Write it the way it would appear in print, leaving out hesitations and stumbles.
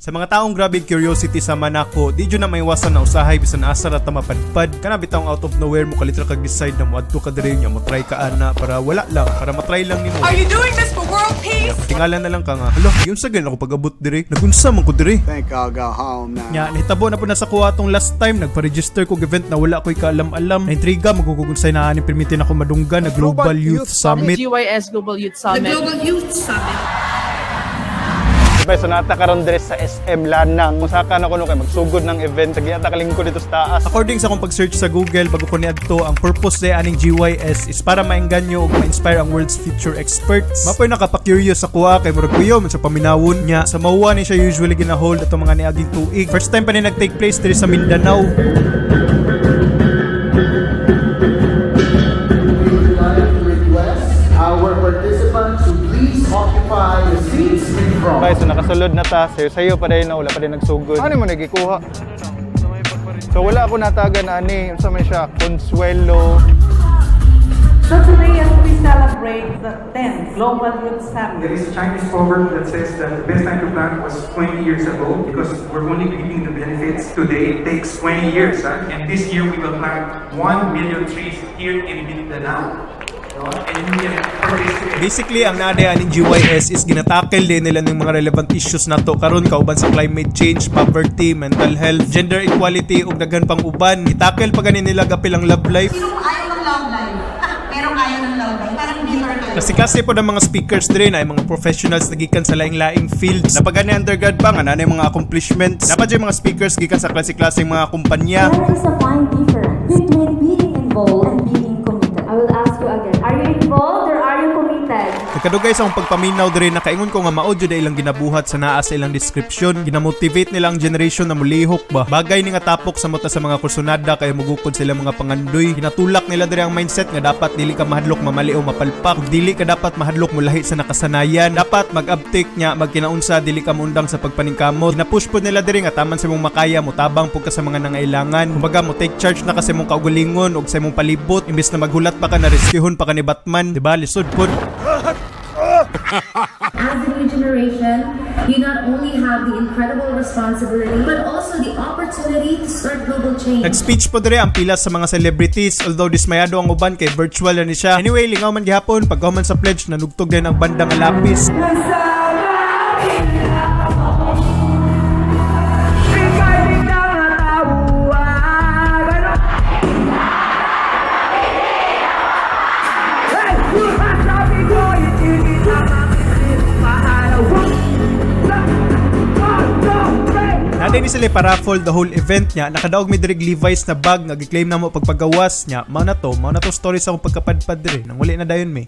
Sa mga taong grabe curiosity sa manako, di jud na maiwasan na usahay bisan asa ra ta mapadpad. Kana bitawng out of nowhere mo kalit ra kag decide na moadto ka diri nya mo try ka ana para wala lang, para matry lang nimo. Are you doing this for world peace? Tingala na lang ka nga, "Hala, yun sa ganun ako pag-abot diri. Nagunsa man ko diri." Think I'll go home now. Nya, nahitabo na po na sa kuha atong last time, nagpa-register kog event na wala ko'y kaalam-alam. Naintriga, magugugunsay na ani permitin ako madunggan na Global Youth Summit. GYS Global Youth The Summit. Global Youth Summit. Diba, so nata karon diri sa SM Lanang. Musaka na kuno kay magsugod ng event. Tagi ata kalingko dito sa taas. According sa akong pag-search sa Google bago ko niadto, ang purpose de aning GYS is para maengganyo ug ma-inspire ang world's future experts. Mapoy nakapa-curious sa kuha kay murag kuyo man sa paminawon niya. Sa Maua ni siya usually gina-hold atong mga niaging tuig. First time pa ni nag-take place diri sa Mindanao. We would like to request our participants to please occupy the seats in front. Bay, so nakasulod na ta. Sayo sayo pa dahil na wala pa din nagsugod. Ano mo nagikuha? So wala ako natagan ani, unsa man siya, Consuelo. So today, as we celebrate the 10th Global Youth Summit, There is a Chinese proverb that says that the best time to plant was 20 years ago because we're only reaping the benefits today. It takes 20 years. Huh? And this year we will plant 1 million trees here in Mindanao. No? And you can participate. Basically, ang naa aning GYS is gina-tackle din nila ng mga relevant issues nato karon kauban sa climate change, poverty, mental health, gender equality ug daghan pang uban. I-tackle pa gani nila gapil ang love life. Sinong ayaw ng love life? Merong ayaw ng love life. Parang bitter kayo. Kasi klase po ng mga speakers diri na ay mga professionals na gikan sa laing-laing fields. Napagani undergrad pa nga na mga accomplishments. Dapat yung mga speakers gikan sa klase-klaseng mga kumpanya. There is a fine difference between being involved and being committed. I will ask you again. Are you involved or are you committed? Nagkadugay sa akong pagpaminaw diri, nakaingon ko nga mao jud ilang ginabuhat sa naa sa ilang description. Ginamotivate nila ang generation na mulihok ba. Bagay ni nga tapok sa mata sa mga kursunada kay mugukod sila mga pangandoy. Ginatulak nila diri ang mindset nga dapat dili ka mahadlok mamali o mapalpak. Ug dili ka dapat mahadlok mulahi sa nakasanayan. Dapat mag-uptake nya magkinaunsa dili ka muundang sa pagpaningkamot. Gina-push pod nila diri nga taman sa imong makaya mo tabang pud ka sa mga nangailangan. Kumbaga mo take charge na ka sa imong kaugalingon ug sa imong palibot imbes na maghulat pa ka na rescuehon pa ka ni Batman, di ba? Lisod pod. As the new generation, you not only have the incredible responsibility, but also the opportunity to start global change. Nag-speech po dire ang pila sa mga celebrities, although dismayado ang uban kay virtual na ni siya. Anyway, lingaw man gihapon pagkahuman sa pledge, nanugtog din ang banda nga Lapis. Naday ni sila paraffle the whole event niya. Nakadaog mi diri Levi's na bag nga gi-claim na mo pagpagawas niya. Mao na to story sa akong pagkapadpad diri. Nang uli na dayon mi.